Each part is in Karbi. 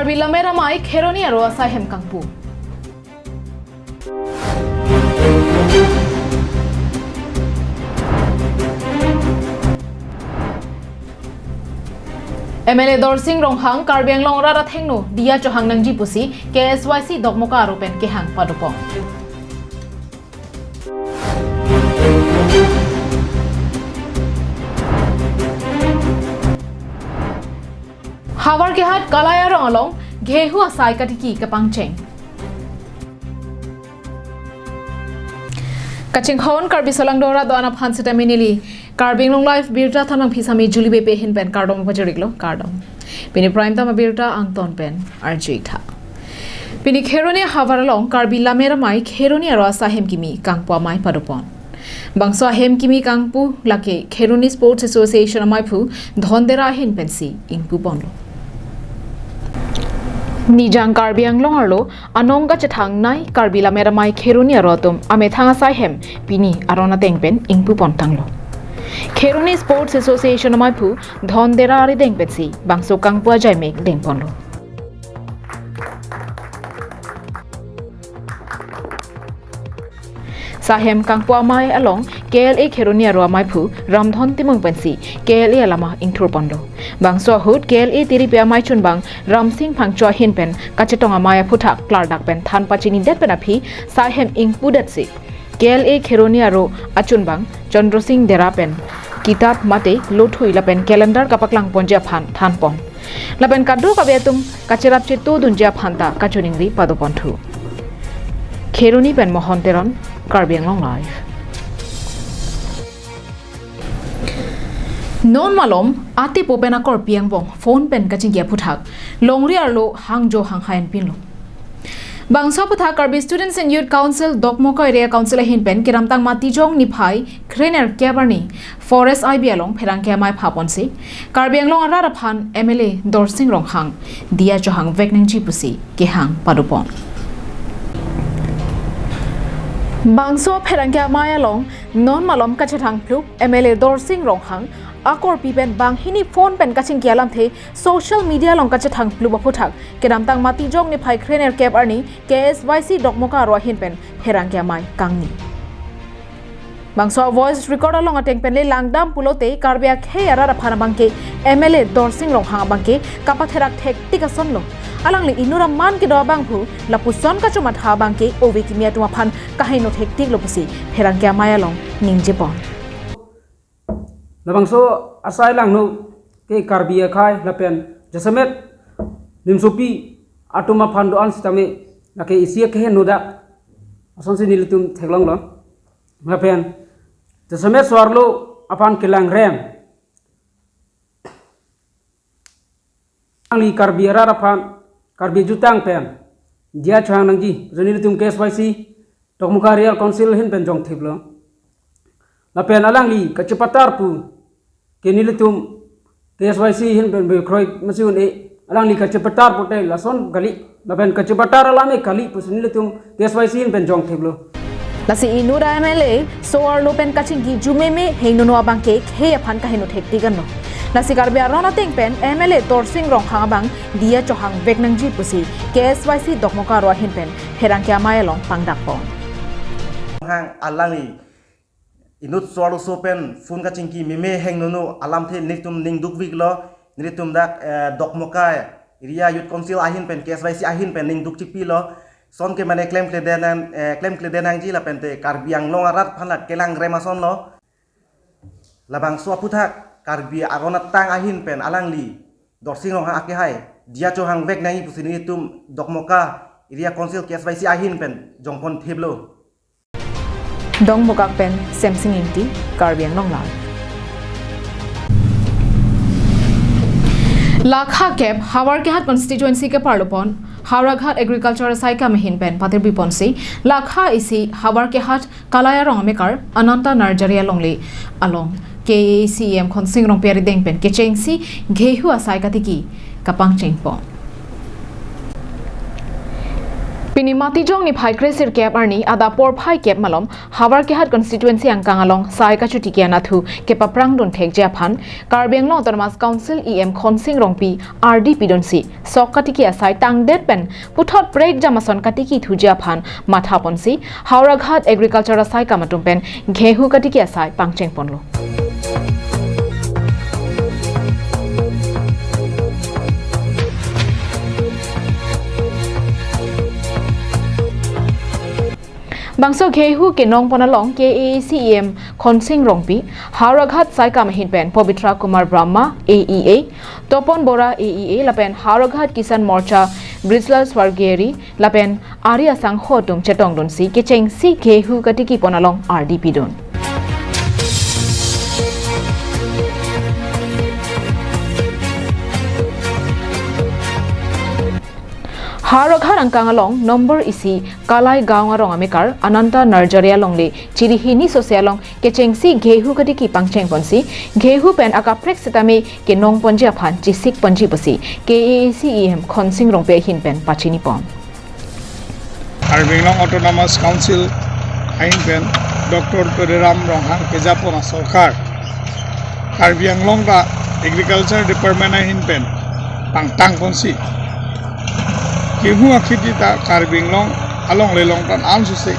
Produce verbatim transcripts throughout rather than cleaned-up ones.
Karbi Lammet Amei Kheroni Aro Asai Hem Kangpu. M L A Dorsing Ronghang Karbi Anglong arat athengno diya chohang nangji pusi K S Y C Dokmoka aro pen kehang padopon. Howraghat Kalai Arong along gehu asai katiki kapangcheng. Kachinghon Karbi Solangdo arat do-an aphan sitame neli Karbi Anglong Live birta thanang phisami Julie Beypi ahin pen kardom pajirlo, kardom. Pini prime time abirta angton pen arjuitha. Pini Kheroni Howraghat along Karbi Lammet Amei Kheroni Aro Asai Hem Kimi Kangpu Amei padopon. Bangso ahem kimi kangpu lake Kheroni Sports Association amaiphu Dhon Dera ahin pensi ingpuponlo. Nijang Karbi Anglong arlo anong kachethang nei Karbi Lammet Amei Kheroni Aro atum amethang asai hem pini aron ateng pen ingpupon tanglo. Kheroni Sports Association amaiphu Dhon Dera arideng pensi bangso kangpu ajaimek dengponlo. Asai hem kangpu amei along K L A Kheroni Aro amaiphu Ramdhon Timung pensi K L A alama ingthurponlo. Bangso ahut K L A tiripi amei chunbang Ramsing Phangcho ahin pen kachetong amei aphuthak klardak pen than pachinidet pen aphi asai hem ingpudetsi K L A Kheroni Aro achunbang Chandra Sing Dera pen kitap mate lothui lapen calendar kapaklangponji aphan thanpon. Lapen kadokave atum kacherap chetodunji aphan ta kachiningri padoponthu. Kheroni pen Mohon Teron, Karbi Anglong Live. Non malom atepo pen akorpi angbong phone pen kachingki aphuthak longri arlo hangjo hanghai anpinlo. Bangso aphuthak Karbi Students and Youth Council Dokmoka Area Council ahin pen kedamtang Matijong niphai krenerkep arni Forest I B along pherangke amei phaponsi Karbi Anglong arat aphan M L A Dorsing Ronghang diya chohangvek nangji pusi kehang padopon. Bangso pherangke amei along non malom kachethang phlup M L A Dorsing Ronghang akorpi pen banghini phone pen kachingki alamthe social media along kachethang phlup aphuthak kedamtang Matijong niphai krenerkep arni K S Y C Dokmoka aro ahin pen pherangke amei kangni. Bangso voice record along ateng pen le langdam pulote Karbi akhei arat aphan abangke M L A Dorsing Ronghang abangke kapatherak thektik asonlo. Alangli inut aman kedo abangphu lapuson kachomatha abangke ove kimi atum aphan kaheno thektiklo pusi pherangke amei along ningjepon. Labangso asai langno ke Karbi akhei lapen jasemet nimsopi atum aphan do-an sitame lake isi akeheno dak asonsi nelitum theklonglo. Lapen jasemet so-arlo aphan kelangrem alangli Karbi arat aphan Karbi ajutang pen diya chohang nangji, joni nelitum K S Y C Dokmoka Area Council ahin pen jongthiplo. Lapen alangli kachepatar pu ke nelitum K S Y C ahin pen bekroi masi un-e, alangli kachepatar pute lason kali, lapen kachepatar alam-e kali pusi nelitum K S Y C ahin pen jongthiplo. Lasi inut a M L A so-arlo pen kachingki jumeme hingnono abangke khei aphan kaheno thektik anlo. Lasi Karbi aron ateng pen M L A Dorsing Ronghang abang diya chohangvek nangji pusi K S Y C Dokmoka aro ahin pen pherangke amei along pangdakpon. Hang alangli inut so-arlo so pen phone kachingki meme hingnono alamthe nelitum ning dukviklo, nelitum dak, eh, Dokmoka Area Youth Council ahin pen K S Y C ahin pen ning dukchipilo. Sonke mane klemkledet nang, eh, klemkledet nangji lapente Karbi Anglong arat aphan la kelangrem asonlo. Labangso aphuthak Karbi aron atang ahin pen alangli Dorsing Ronghang akehai diya chohangvek nangji pusi nelitum Dokmoka Area Council K S Y C ahin pen jongponthiplo. Dongmukak pen Semsing Ingti, Karbi Anglong Live. Lakha kep Howraghat constituency keparlopon Howraghat Agriculture Saikam ahin pen patirbiponsi lakha isi Howraghat Kalai Arong amekar Ananta Nursery alongle along K A A C E M Khonsing Rongpi arideng pen kechengsi gehu asai katiki kapangchengpon. Pini Matijong niphai kre sirkep arni adap porphai kep malom Howraghat constituency angkang along sai kachotiki anatthu kepaprang dun thekji aphan Karbi Anglong Autonomous Council E M Khonsing Rongpi ardi pidunsi sok katiki asai tangdet pen puthot prekjam ason katiki thuji aphan mathaponsi Howraghat agriculture asai kam atum pen gehu katiki asai pangchengponlo. Bangso gehu kenongpon along K A A C E M Khonsing Rongpi, Howraghat sai kam ahin pen Pabitra Kumar Brahma, A E A, Topon Bora, A E A, lapen Howraghat Kisan Morcha Brijlal Swargiyari, lapen ari asangho atum chetongdunsi kechengsi gehu katikipon along ardi pidun. Howraghat angkang along number isi Kalai Gaon arong amekar Ananta Narjari alongle chiri hini sose along kechengsi gehu katiki pangchengponsi gehu pen akaprek sitame kenongponji aphan chesikponji pusi K A A C E M Khonsing Rongpi ahin pen pachinipon. Karbi Anglong Autonomous Council ahin pen Doctor Tuliram Ronghang kejapon asorkar Karbi Anglong ta Agriculture Department ahin pen pangtangponsi gehu akheti ta Karbi Anglong alongle along tan ansose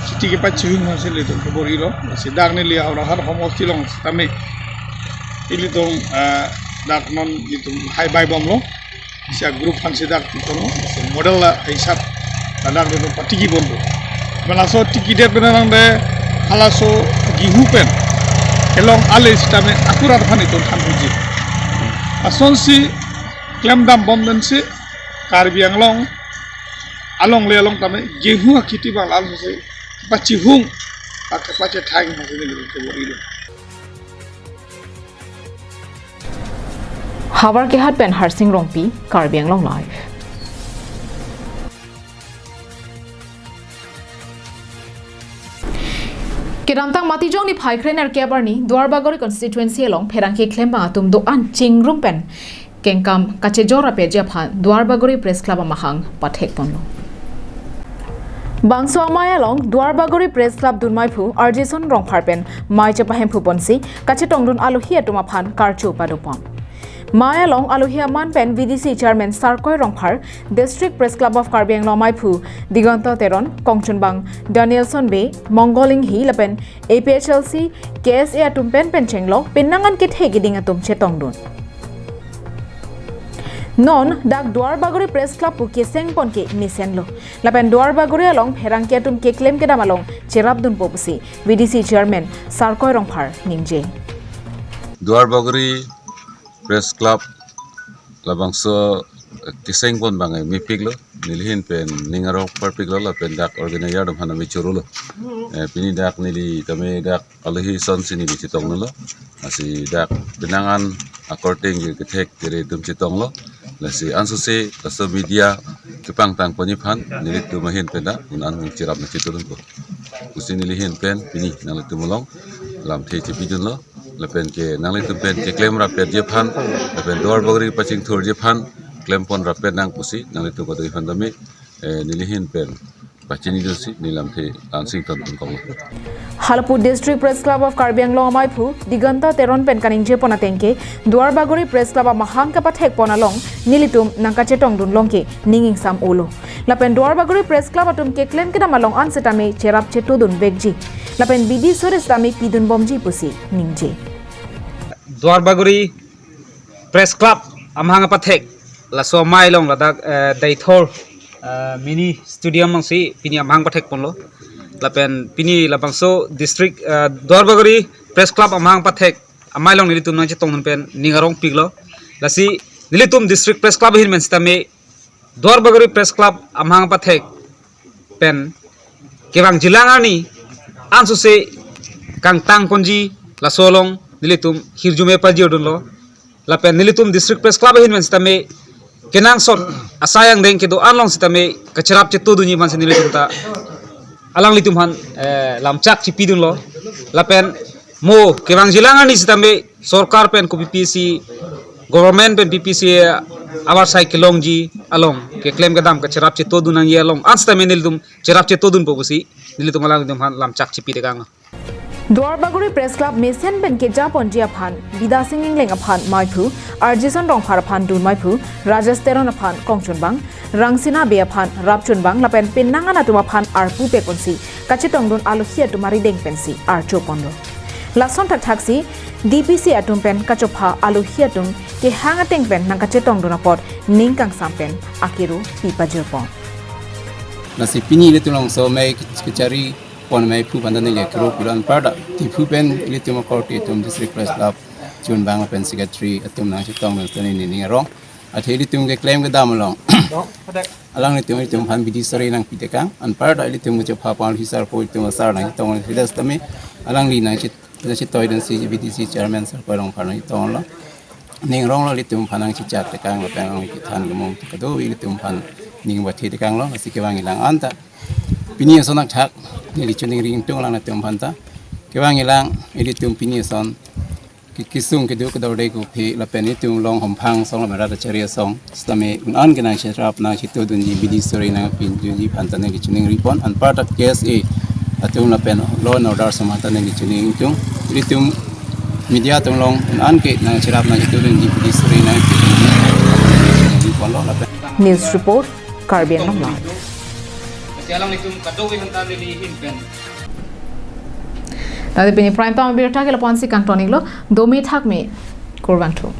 siti kepachihung hansi ilitum kebor-ilo. Si dak neli Howraghat homosti along sitame ilitum, eh, dak non ilitum hai bai bomlo. Si a-group aphansi dak tikono, si model la hisap ladak dolo patikibomlo. Halaso tikidet benarang de halaso gehu pen kelong ale sitame akurat aphan itum thanpuji. Asonsi klemdambom densi Karbi Anglong alongle along tame gehu akheti abang ansose pachihung, pachethang hansi neli kebor-ilo. Howraghat pen Harsing Rongpi, Karbi Anglong Live. Kedamtang Matijong niphai krenerkep arni Duarbagori constituency along pherangke klembang atum do-an chingrum pen kengkam kachejor rapetji aphan Duarbagori Press Club amahang pathekponlo. Bangso amei along Duarbagori Press Club dunmeiphu Arjison Rongphar pen mei chepahemphuponsi kachetongdun alohi atum aphan karcho padopon. Mei along alohi aman pen V D C Chairman Sarkoi Rongphar, District Press Club of Karbi Anglong ameiphu Diganta Teron, kongchunbang Danielson Bey, Mongol Inghi lapen A P H L C, K S A atum pen pen chenglok penang an kethe keding atum chetongdun. Non dak Duarbagori Press Club pu kesengpon ke mesenlo. Lapen Duarbagori along pherangke atum keklem kedam along cherapdunpo pusi V D C Chairman Sarkoi Rongphar ningje. Duarbagori Press Club labangso, eh, kesengpon abang, eh, mepiklo, neli ahin pen ning arong parpiklo, lapen dak organizer atum aphan me chorolo. Eh, pini dak neli tame dak alohi asonsi neli chetongdunlo. Lasi dak penang an akorte kethek kere atum chetonglo. Lasi ansose laso media kepangtangponji aphan nelitum ahin pen dak un an cherap nangchetongdunpo pusi neli ahin pen pini nanglitum along lamthe chepidunlo. Lapen ke nanglitum pen keklem rapetji aphan, lapen Duarbagori pachingthurji aphan klempon rapet nang pusi nanglitum kadokave aphan tame, eh, neli ahin pen pachinidunsi neli lamthe lansing tontun konglo. Halapu District Press Club of Karbi Anglong ameiphu Diganta Teron pen kaningjepon ateng ke Duarbagori Press Club amahang kapathekpon along nelitum nangkachetongdun long ke ning ingsam-olo. Lapen Duarbagori Press Club atum keklem kedam along an sitame cherap chetudunvekji. Lapen bidi sore sitame pidunbomji pusi ningje. Duarbagori Press Club amahang apathek laso amei along ladak, eh, Deithor, eh, mini stadium alongsi pini amahang pathekponlo. Lapen pini labangso district, eh, Duarbagori Press Club amahang pathek amei along nelitum nangchetongdun pen ning arongpiklo. Lasi nelitum District Press Club ahin pen sitame Duarbagori Press Club amahang pathek pen kevangjilang arni ansose kangtangponji laso along nelitum hirjume pajirdunlo. Lapen nelitum District Press Club ahin pen sitame kenangsot asai angdeng kedo-an along sitame kacherap chetudunji aphansi nelitum ta alanglitum aphan, eh, lamchak chepidunlo. Lapen mo kevangjilang arni sitame sorkar pen ko P P C, government pen P P C, eh, Avarsai kelongji along, keklem kedam kacherap chetodun nangji along, anstame nelitum cherap chetodunpo pusi nelitum alangtum aphan lamchak chipi tekang. Duarbagori Press Club mesen pen kejaponji aphan Bidyasing Engleng aphan maiphu, Arjison Rongphar aphan dun maiphu, Rajesh Teron aphan kongchunbang, Rangsina Bey aphan rapchunbang lapen penang an atum aphan arpu peponsi kachetongdun alohi atum arideng pensi archoponlo. Lason thakthaksi D P C atum pen kachopha alohi atum kehang ateng pen nangkachetongdun apot ning kangsam pen akero pipajirpon. Lasi pini ilitum Longso amei kechari pon maiphu aphan ta neli akero pilo, anparta Diphu pen ilitum akorte atum District Press Club chunbang pen secretary atum nangchetongdun seta neli ning arong. Athe ilitum keklem kedam along alanglitum ilitum aphan bidi sore nangpi tekang, anparta ilitum kachopha pon hisar po ilitum asar nangchetong hidas tame alangli nangchet nangchetoidunsi B D C chairman sir Koirong aphan nangchetonglo. Ning aronglo, ilitum aphan nangchechak tekang lapen alangli kethan kemung kado ilitum aphan ning bathe tekanglo, lasi kevang kelang anta pini ason athak neli choningri ingtung alanglitum aphan ta. Kevang kelang, ilitum pini ason ke- kesung kedo kedorde kophe lapen itum along homphang asong lapen rat achari asong sitame un-an ke nangcherap nangchetodunji bidi sore nangpidunji aphan ta neli choningripon, anparta K S A atum lapen law and order asong aphan ta neli choningri ingtung. Ilitum media atum along un-an ke nangcherap nangchetodunji bidi sore nangpidunji aphan ta neli choningriponlo lapen News report, Karbi Anglong Live. Tadi pini Prime Time abirta ke lapu-ansi kangton-iklo, dome thakme, kurvangthu.